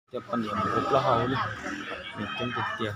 Coj poj niam mus ua plaub hau li, nws coob tiag tiag.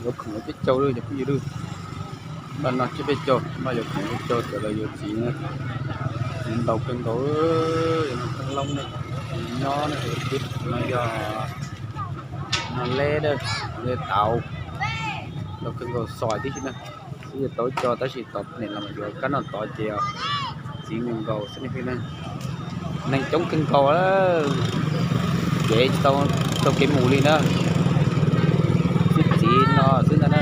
Yuav khoom yuav peb caug lawm cov phooj ywg. Npaj no tsiab peb caug, npaj yuav khoom peb caug, cov lawv yuav txiv, txiv ntau kawg nkaus, yog no kheej loob ne, nyob ne, no yog no leb dawb, tau, ntau kawg nkaus, xos tib si na. Twb yuav tau co tab sis tom pem los mas yuav kab noj tod ces txiv nkaus xwb ne. Neeg coob kawg nkaus, kev tsis tau kev mus li na. Txiv txiv no xwb ntag na.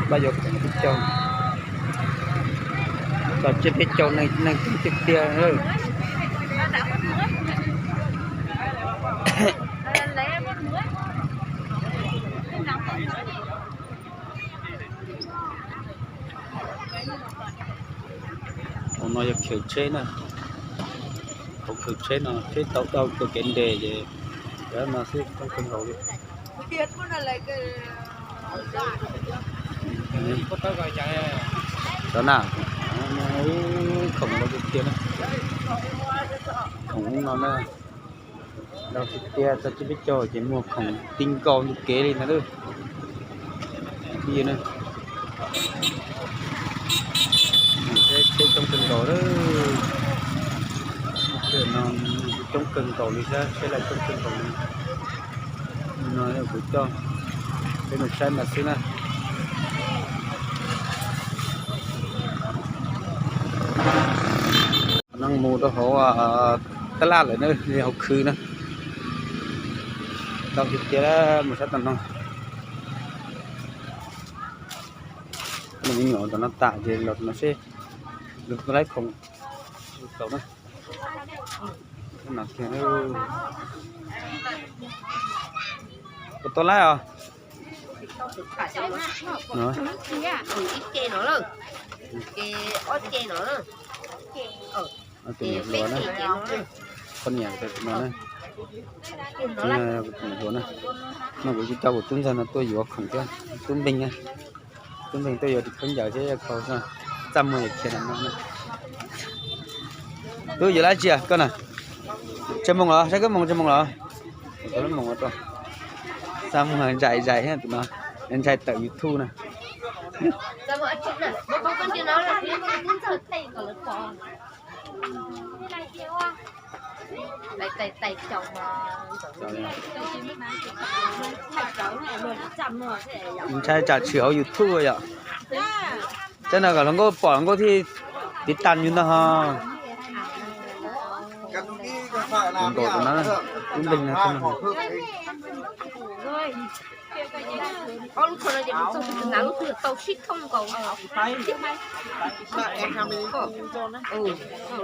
Npaj yuav khoom peb caug, tom tsiab peb caug, neeg coob tiag tiag. Hauv no yog khaws tsheb na, hauv khaws tsheb no tsheb tau dhau tus kev nres ces cov no xwb coob kawg nkaus li. Cov na, khoom ntau tiag tiag na, khoom no na, ntau tiag tiag, txog tsiab peb caug ces muag khoom ti nkaus ntu kev li ntag lauj. Tsheb coob kawg nkaus, coob kawg nkaus li thiab, tsheb lawv coob kawg nkaus li. No kuv coj peb mus saib ntawd xwb na. Neeg mus rau hauv tab laj lawm na, li hauv khw na. Ntau tiag tiag, mus saib tom no. Me nyuam tom no tas ces los tom no seb, lawv laib khoom tau na. Puas tau laib os? Tus niam hluas na, tus niam hluas na, no kuv kuj coj kuv tub ntxawg no tuaj yuav khoom thiab, tub npeeg na, tub npeeg tuaj yuav tus khaub ncaws thiab, txaj muag yam khiav no. Tub yuav dab tsi koj na? Tsawg moos los? Saib koj moos tsawg moos los? Moos rau, txaj muag ntsais ntsais tus no, ntshai tawm YouTube na. Ntshai tsam tshwm hauv YouTube yom. Teb no kom hluas nkauj pom hluas nkauj thiaj tiv tas yus ntag ho.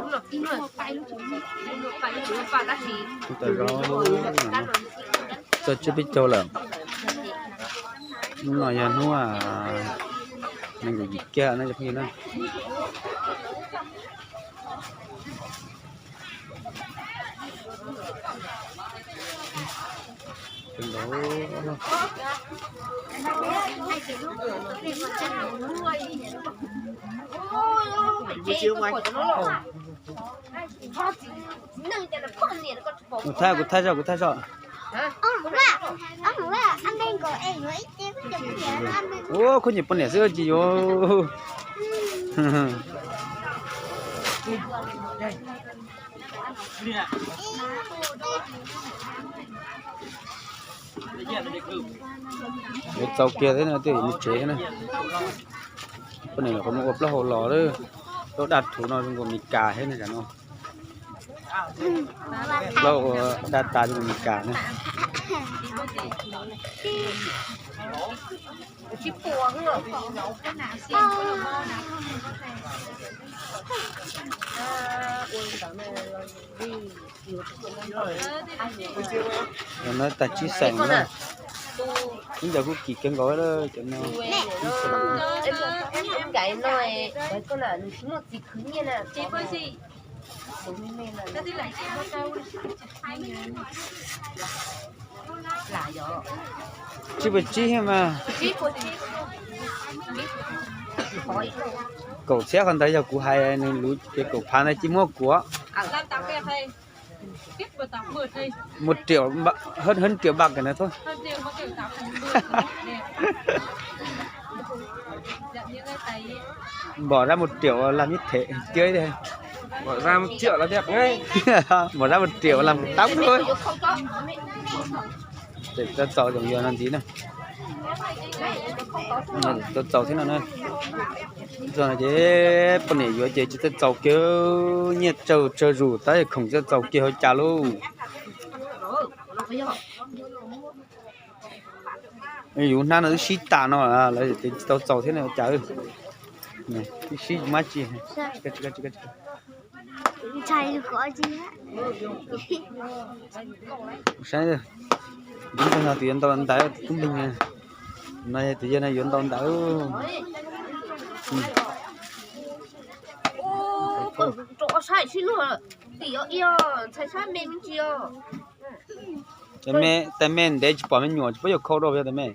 Nkaum tus no, tub npeeg no. Txog tsiab peb caug lawm. Hnub no yog hnub nees nkaum yim kiag na cov phooj ywg na. Kuv thaij, kuv thaij zoj, kuv thaij zoj. Ua khuj nyuam poj niam xwb tsis yuav. Yuav txaus kiag thiab no, twb yuav mus tsev thiab na. Poj niam lawv qhov muaj ua plaub hau los lawm, lub daj rhuv no zoo nkaus Meskas thiab na, tam no. Plaub ua dab tas rau Meskas na. Ua no tag tsib xeem na. Ib ncov kuj kim kawg nkaus cov no. Tsib puas tsib mas. Kaum txhiab qhov ntawd yog kuv hais, nws lub ces kaum phav ntawd cia muab kuv. Một triệu ba, hơn, hơn triệu bạc cái này thôi. Bỏ ra một triệu làm nhất thể trước đi. Bỏ ra một triệu là đẹp ngay. Bỏ ra một triệu làm tám thôi. Txaus txaus zoo yog no ntxiv na. Txaus txaus thiab no na. Txaus no ces poj niam yuav ces tsis txaus kiag, nyiaj tsawg tsawg zus tab khoom tsis txaus kiag hauv cas lauj. Yus hnab no twb sib tas no lawm ces tsis tau txaus thiab ne cas. Twb sib mab tsi. Saib, tus no tus yuav ntau ntawv tus tub npeeg no, tus yawg no yuav ntau ntawv. Tais me ntev tsis pom me nyuam tsis paub yuav khau rau yog tais me.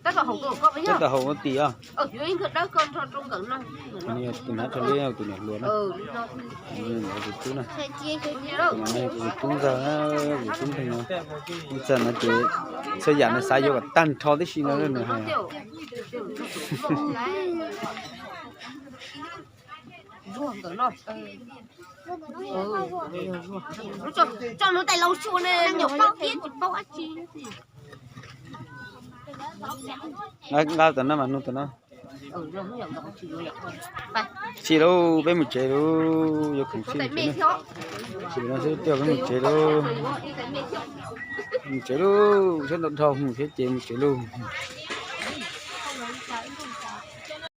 Tab tom haus tim os. Tus hnav rau liab tus niam hluas na. Tus tub na. Tus tub ntxawg, tus tub npeeg no. Ntxawg no ces txhua yam nws xav yuav kom tag nrho tib si no nws hais. Tso hnub tais laus xyuas ne, nyuam paub thiab tsis paub dab tsi. Nqa tam no mas nug tam no. Tsis lauj, peb mus tsev lauj, yuav khoom tsis no xwb, peb mus tsev lauj. Mus tsev lauj, saib ntau dhau mus thiab ces mus tsev lauj.